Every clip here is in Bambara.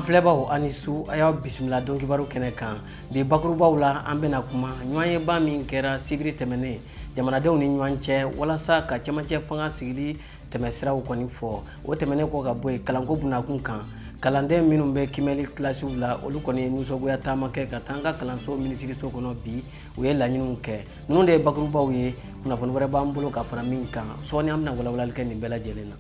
Filɛbaw, ani su. A y'aw bisimila don kibaru kɛnɛ kan. Bi bakurubaw la, an bɛna kuma ɲɔgɔnyeba min kɛra sibiri tɛmɛnen jamanadenw ni ɲɔgɔn cɛ walasa ka cɛmancɛ fanga sigili tɛmɛsiraw kɔni fɔ. O tɛmɛnen kɔ ka bɔ yen, kalanko bunakun kan, kalanden minnu bɛ kimɛli kilasiw la, olu kɔni ye nisɔngoya taama kɛ ka taa an ka kalanso minisiriso kɔnɔ bi. U ye laɲiniw kɛ. Ninnu de ye bakurubaw ye. Kunnafoni wɛrɛ b'an bolo ka fara min kan sɔɔni, an bɛna walawalali kɛ nin bɛɛ lajɛlen na.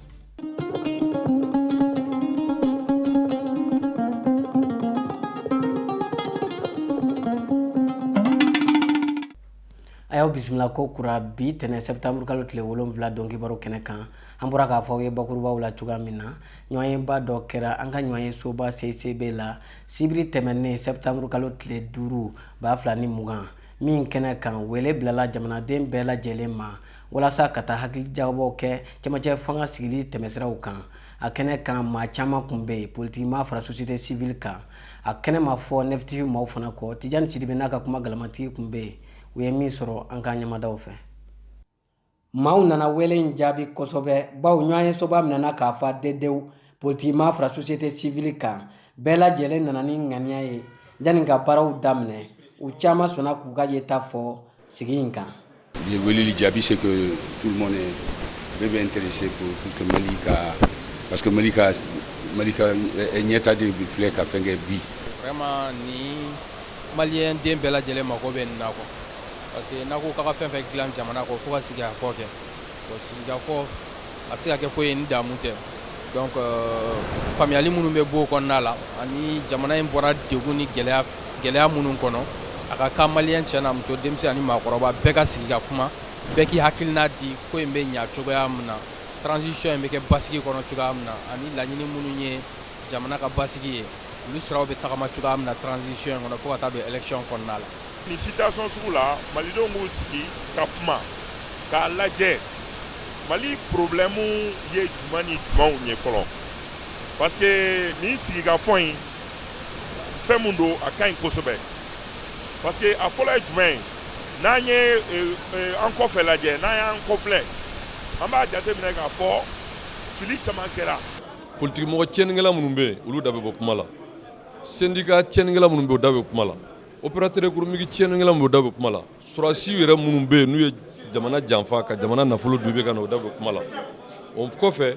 A y'aw bisimila ko kura bi tɛnɛ sɛptanburu kalo tile 7 don kibaru kɛnɛ kan. An bɔra k'a fɔ aw ye bakurubaw la cogoya min na, ɲɔgɔnyeba dɔ kɛra an ka ɲɔgɔnye soba CICB la sibiri tɛmɛnen sɛptanburu kalo tile 5 2020, min kɛnɛ kan wele bilala jamanaden bɛɛ lajɛlen ma walasa ka taa hakilijagabɔ kɛ cɛmancɛ fanga sigili tɛmɛsiraw kan. A kɛnɛ kan, maa caman tun bɛ yen, politikimaa fara société civile kan. A kɛnɛ ma fɔ 9 TV maaw fana kɔ. Tijani Sidibe n'a ka kuma galamatigi tun bɛ yen. U ye min sɔrɔ an ka ɲamadaw fɛ. Maaw nana wele in jaabi kosɛbɛ, bawo ɲɔgɔnyesoba minɛna k'a fa dedew, politikimaa fara société civile kan. Bɛɛ lajɛlen nana ni ŋaniya ye yanni ka baaraw daminɛ. U caman sɔnna k'u ka yeta fɔ sigi in kan. Bi weleli jaabi, c'est que tout le monde est bɛɛ bɛ intéressé pour que Mali ka, parce que Mali ka ɲɛta de filɛ ka fɛn kɛ bi. Vraiment, ni maliyɛn den bɛɛ lajɛlen mako bɛ nin na quoi, parce que n'a ko k'a ka fɛn fɛn dilan jamana kɔ, fo ka sigikafɔ kɛ. Bon, sigikafɔ a tɛ se ka kɛ foyi ye ni damu tɛ. Donc faamuyali minnu bɛ bɔ o kɔnɔna la, ani jamana in bɔra degun ni gɛlɛya gɛlɛya minnu kɔnɔ, a ka kan maliyɛn cɛ n'a muso, denmisɛn ani maakɔrɔba, bɛɛ ka sigi ka kuma, bɛɛ k'i hakilina di ko in bɛ ɲa cogoya min na, transition in bɛ kɛ basigi kɔnɔ cogoya min na, ani laɲini minnu ye jamana ka basigi ye, olu siraw bɛ tagama cogoya min na transition in kɔnɔ fo ka taa don élection kɔnɔna la. Nin situation sugu la, malidenw b'u sigi ka kuma k'a lajɛ Mali problème ye jumɛn ni jumɛnw ye fɔlɔ, parce que nin sigikafɔ in, fɛn mun don, a ka ɲi kosɛbɛ, parce que a fɔlɔ ye jumɛn ye? N'an ye an kɔfɛ lajɛ, n'an y'an kɔfilɛ, an b'a jateminɛ k'a fɔ fili caman kɛra. Politikimɔgɔ tiɲɛnikɛla minnu bɛ yen, olu da bɛ bɔ kuma la. Syndicat tiɲɛnikɛla minnu bɛ yen, o da bɛ kuma la. Opérateur économique tiɲɛnikɛla minnu bɛ yen, o da bɛ kuma la. Sɔrɔdasiw yɛrɛ minnu bɛ yen, n'u ye jamana janfa ka jamana nafolo dun bɛ ka na, o da bɛ kuma la. O kɔfɛ,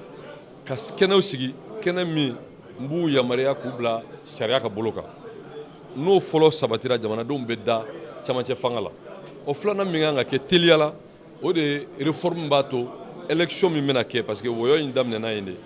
ka kɛnɛw sigi, kɛnɛ min n b'u yamaruya k'u bila sariya ka bolo kan. N'o fɔlɔ sabatira, jamanadenw bɛ da camancɛ fanga la. O filanan min kan ka kɛ teliya la, o de ye réforme b'a to élection min bɛna kɛ, parce que wɔyɔ in daminɛna yen de,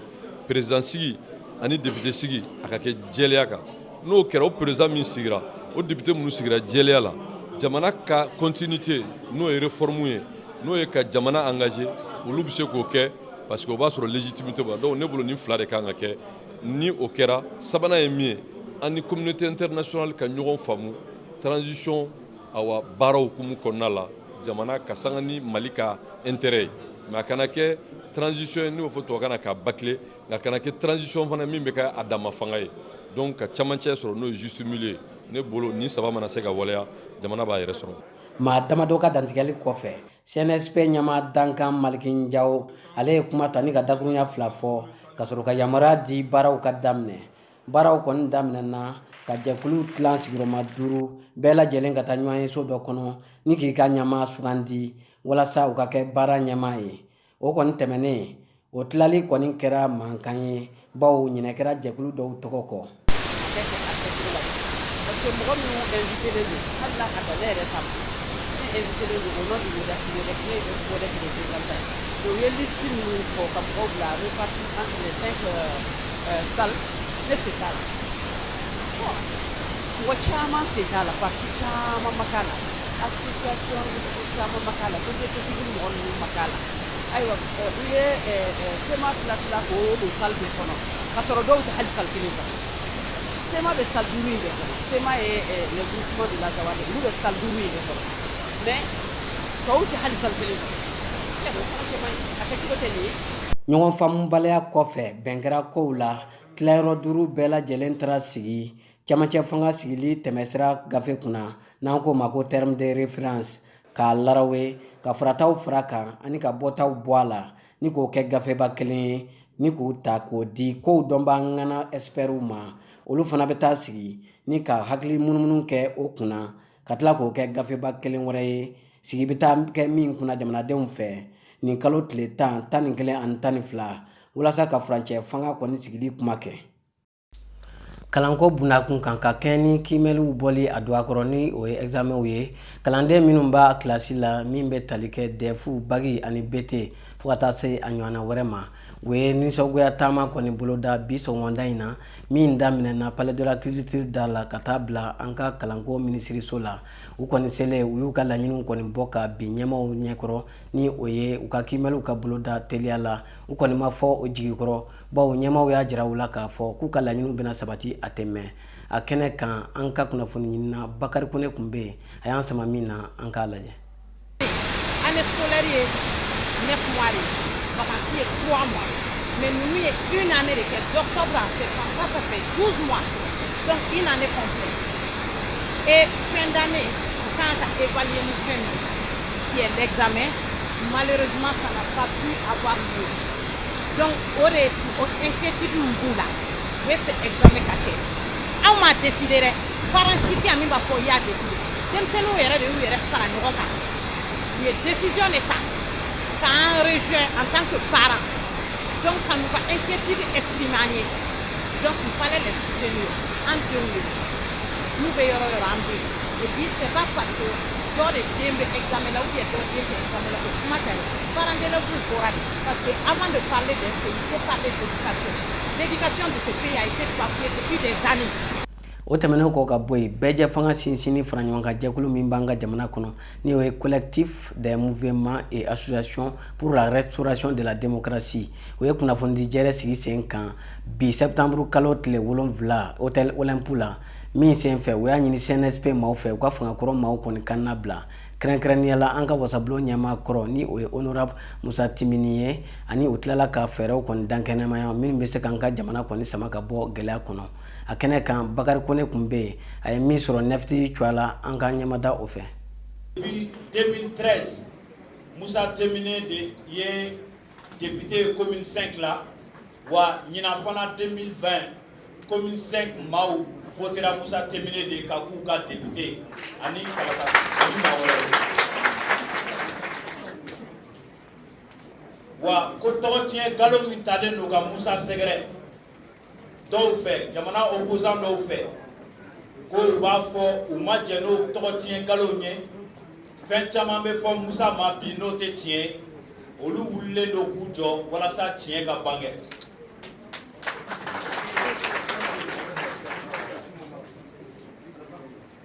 président sigi ani député sigi, a ka kɛ jɛlenya kan. N'o kɛra, o président min sigira, o député minnu sigira jɛlenya la, jamana ka continuité, n'o ye réforme ye, n'o ye ka jamana engagé, olu bɛ se k'o kɛ, parce que o b'a sɔrɔ légitimité b'a. Donc ne bolo, nin fila de kan ka kɛ. Ni o kɛra, sabanan ye min ye, an ni communauté internationale ka ɲɔgɔn faamu transition awa baaraw hukumu kɔnɔna la, jamana ka sanga ni Mali ka intérêt ye. Mais a kana kɛ transition ye, n'o fɔ tubabukan na k'a bâcler, nka kana kɛ transition fana min bɛ kɛ a dama fanga ye. Donc ka camancɛ sɔrɔ, n'o ye juste milieu ye. Ne bolo, nin saba mana se ka waleya, jamana b'a yɛrɛ sɔrɔ. Maa damadɔ ka dantigɛli kɔfɛ, CNSP ɲɛmaa dankan Maliki Jawo, ale ye kuma ta ni ka dakurunya fila fɔ ka sɔrɔ ka yamaruya di baaraw ka daminɛ. Baaraw kɔni daminɛna ka jɛkuluw tilan sigiyɔrɔma duuru, bɛɛ lajɛlen ka taa ɲɔgɔnyeso dɔ kɔnɔ ni k'i ka ɲɛmaa sugandi walasa u ka kɛ baara ɲɛmaa ye. O kɔni tɛmɛnen, o tilali kɔni kɛra mankan ye, bawo ɲinɛ kɛra jɛkulu dɔw tɔgɔ kɔ. A kɛcogo la, parce que mɔgɔ minnu invité don, hali n'a ka dan ne yɛrɛ ta ma, ne invité don au nom du MODEC. MODEC, ne ye MODEC représentant ye. Donc u ye liste minnu fɔ ka mɔgɔw bila répartis entre les cinq salles, ne sen t'a la. Bon, mɔgɔ caman sen t'a la, parti caman ma k'a la, association caman ma k'a la, société civile mɔgɔ ninnu ma k'a la. Ayiwa, u ye CMA tila tila k'o don salle bɛɛ kɔnɔ, ka sɔrɔ dɔw tɛ hali salle kelen kɔnɔ. CMA bɛ salle duuru in bɛɛ kɔnɔ. CMA ye le groupement de l'Azawad, olu bɛ salle duuru in bɛɛ kɔnɔ, mais tɔw tɛ hali salle kelen kɔnɔ. O fana cɛ man ɲi, a kɛcogo tɛ nin ye. Ɲɔgɔn faamubaliya kɔfɛ, bɛn kɛra kow la. Tilayɔrɔ duuru bɛɛ lajɛlen taara sigi camancɛ fanga sigili tɛmɛsira gafe kunna, n'an k'o ma ko terme de référence, k'a larawe, ka farataw fara kan ani ka bɔtaw bɔ a la ni k'o kɛ gafeba kelen ye, ni k'u ta k'o di kow dɔnbaa ŋana expertw ma. Olu fana bɛ taa sigi ni ka hakili munumunu kɛ o kunna, ka tila k'o kɛ gafeba kelen wɛrɛ ye, sigi bɛ taa kɛ min kunna jamanadenw fɛ nin kalo tile 10, 11 ani 12, walasa ka furancɛ fanga kɔni sigili kuma kɛ. Kalanko bundakun kan, ka kɛɲɛ ni kiimɛliw bɔli a don a kɔrɔ, ni o ye examenw ye, kalanden minnu b'a kilasi la min bɛ tali kɛ DEF, bac ani BT, fo ka taa se a ɲɔgɔnna wɛrɛ ma, u ye nisɔngoya taama kɔni boloda bi sɔgɔmada in na, min daminɛna Palais de la Culture da la ka taa bila an ka kalanko minisiriso la. U kɔni selen, u y'u ka laɲiniw kɔni bɔ ka bin ɲɛmaaw ɲɛkɔrɔ, ni o ye u ka kiimɛliw ka boloda teliya la. U kɔni ma fɔ o jigi kɔrɔ, bawo ɲɛmaaw y'a jira u la k'a fɔ k'u ka laɲiniw bɛna sabati, a tɛ mɛn. A kɛnɛ kan, an ka kunnafoni ɲinina Bakari Kone tun bɛ yen, a y'an sama min na, an k'a lajɛ. Année scolaire ye 9 mois de ye, vacances ye 3 mois, mais ninnu ye une année de kɛ, d'octobre à septembre, ça fait 12 mois, donc une année complète. Et fin d'année, u kan ka évaluer ni fɛn min qui est l'examen, malheureusement ça n'a pas pu avoir lieu. Donc o de o inquiétude min b'u la, u bɛ fɛ examen ka kɛ. Anw m'a décider dɛ, parent si tɛ yan min b'a fɔ i y'a décider. Denmisɛnninw yɛrɛ de y'u yɛrɛ fara ɲɔgɔn kan, u ye décision de ta k'an rejoint en tant que parents, donc ka n'u ka inquiétude exprimer an ye. Donc il fallait les soutenir. An denw de n'u bɛ yɔrɔ o yɔrɔ, an bɛ yen. Et puis c'est pas parce que dɔ de den bɛ examen la ou bien dɔ den tɛ examen la, o kuma tɛ dɛ. Parents d'élèves bɔra de, parce que avant de parler d'un pays, il faut parler d'éducation. L'éducation de ce pays a été bafouée depuis des années. O tɛmɛnen kɔ ka bɔ yen, bɛɛjɛ fanga sinsinni fara ɲɔgɔn kan jɛkulu min b'an ka jamana kɔnɔ, ni o ye Collectif des mouvements et associations pour la restauration de la démocratie, o ye kunnafonidi jɛrɛ sigi sen kan bi septembre kalo tile 7 Hôtel Olympe la, min sen fɛ u y'a ɲini CNSP maaw fɛ, u ka fangakɔrɔ maaw kɔni kan bila, kɛrɛnkɛrɛnnenya la an ka wasabulon ɲɛmaa kɔrɔ, ni o ye honorable Musa Timini ye. Ani u tilala ka fɛɛrɛw kɔni dankɛnɛmaya minnu bɛ se k'an ka jamana kɔni sama ka bɔ gɛlɛya kɔnɔ. A kɛnɛ kan, Bakari Kone tun bɛ yen, a ye min sɔrɔ nɛfiti cogoya la, an ka ɲɛmada o fɛ. Depuis 2013, Moussa Timbiné de ye député commune 5 la. Wa ɲinan fana 2020, commune 5 maaw votera Moussa Timbiné de ka k'u ka député ani kalata ani maa wɛrɛw. Wa ko tɔgɔ tiɲɛ nkalon min talen don ka Musa sɛgɛrɛ dɔw fɛ, jamana opposant dɔw fɛ, ko u b'a fɔ u ma jɛn n'o tɔgɔ tiɲɛ nkalonw ye. Fɛn caman bɛ fɔ Musa ma bi n'o tɛ tiɲɛ, olu wulilen don k'u jɔ walasa tiɲɛ ka bange.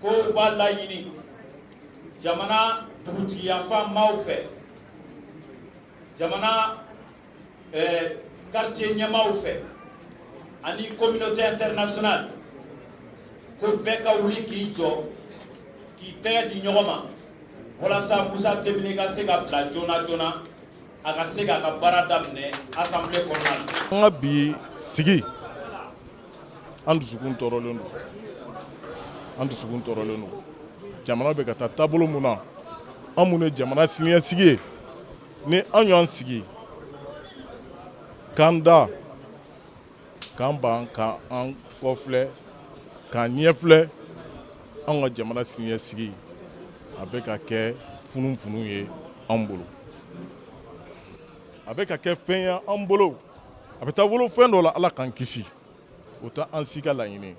Ko u b'a laɲini jamana dugutigiyanfan maaw fɛ, jamana quartier ɲɛmaaw fɛ ani communauté internationale, ko bɛɛ ka wuli k'i jɔ, k'i tɛgɛ di ɲɔgɔn ma walasa Musa Timbiné ka se ka bila joona joona, a ka se k'a ka baara daminɛ assemblée kɔnɔna na. An ka bi sigi, an dusukun tɔɔrɔlen don, an dusukun tɔɔrɔlen don. Jamana bɛ ka taa taabolo mun na, an minnu ye jamana siniɲɛsigi ye, ni an y'an sigi k'an da, k'an ban, k'an kɔfilɛ, k'an ɲɛfilɛ, an ka jamana siniɲɛsigi a bɛ ka kɛ funufunu ye an bolo, a bɛ ka kɛ fɛn ye an bolo, a bɛ taa wolo fɛn dɔ la, Ala k'an kisi, o tɛ an si ka laɲini.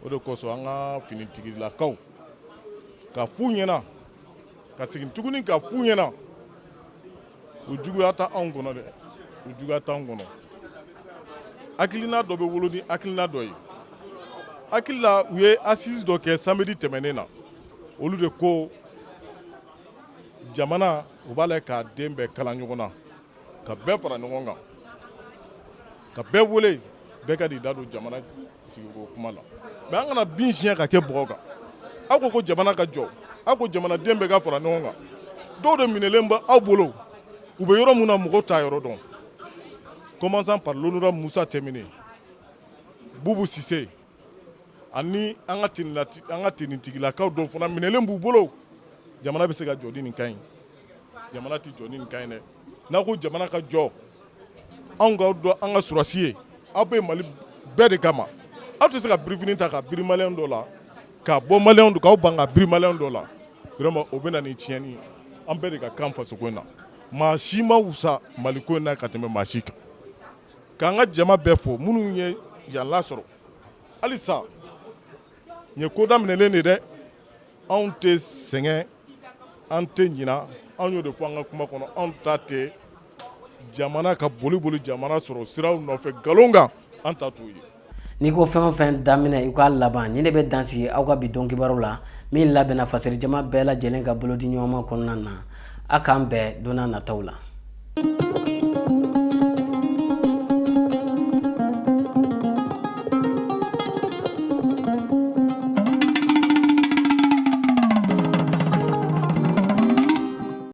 O de kosɔn an ka finitigilakaw ka f'u ɲɛna, ka segin tuguni ka f'u ɲɛna, u juguya tɛ anw kɔnɔ dɛ, u juguya t'anw kɔnɔ. Hakilina dɔ bɛ wolo ni hakilina dɔ ye. Hakili la, u ye assise dɔ kɛ samedi tɛmɛnen na, olu de ko jamana u b'a la k'a den bɛɛ kala ɲɔgɔn na, ka bɛɛ fara ɲɔgɔn kan, ka bɛɛ wele, bɛɛ ka n'i da don jamana sigiko kuma la. Mais an kana bin siɲɛ ka kɛ bɔgɔ kan. Aw ko ko jamana ka jɔ, aw ko jamanaden bɛɛ ka fara ɲɔgɔn kan. Dɔw de minɛlen bɛ aw bolo, u bɛ yɔrɔ min na, mɔgɔw t'a yɔrɔ dɔn, commençant par l'honorable Moussa Timbiné, Boubou Cissé, ani an ka tenitigilakaw dɔw fana minɛlen b'u bolo. Jamana bɛ se ka jɔ ni nin kan ye? Jamana tɛ jɔ ni nin kan ye dɛ. N'a ko jamana ka jɔ, anw k'aw dɔn an ka sɔrɔdasi ye, aw bɛ Mali bɛɛ de kama. Aw tɛ se ka birifini ta ka biri maliyɛn dɔ la, ka bɔ maliyɛn dɔ k'aw ban ka biri maliyɛn dɔ la. Vraiment, o bɛ na ni tiɲɛni ye. An bɛɛ de ka kan fasoko in na. Maa si ma wusa Maliko in na ka tɛmɛ maa si kan. K'an ka jama bɛɛ fo minnu ye yan lasɔrɔ. Halisa nin ye ko daminɛlen de dɛ. Anw tɛ sɛgɛn, an tɛ ɲina. Anw y'o de fɔ an ka kuma kɔnɔ, anw ta tɛ jamana ka boli boli jamana sɔrɔ siraw nɔfɛ nkalon kan, an ta t'o ye. N'i ko fɛn o fɛn daminɛ, i k'a laban. Nin de bɛ dan sigi aw ka bi don kibaru la min labɛnna fasodenjama bɛɛ lajɛlen ka bolodi ɲɔgɔnma kɔnɔna na. A k'an bɛn don nataw la.